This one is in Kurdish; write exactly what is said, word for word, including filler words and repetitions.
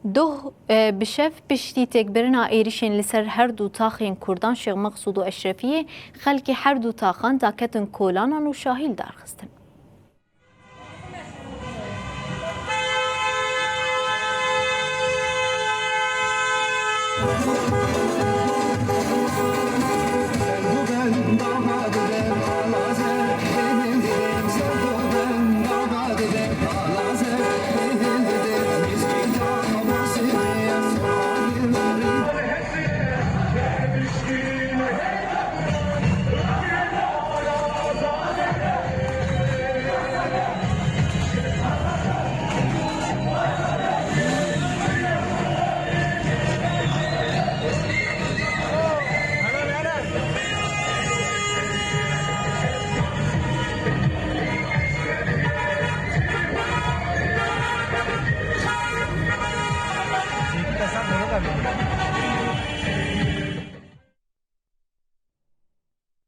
Doh, e, bi şev piştî têkbirina êrîşên li ser her du taxên Kurdan Şêx Meqsûd û Eşrefiyê, xelkê her du taxan daketin kolanan û şahî li dar xistin.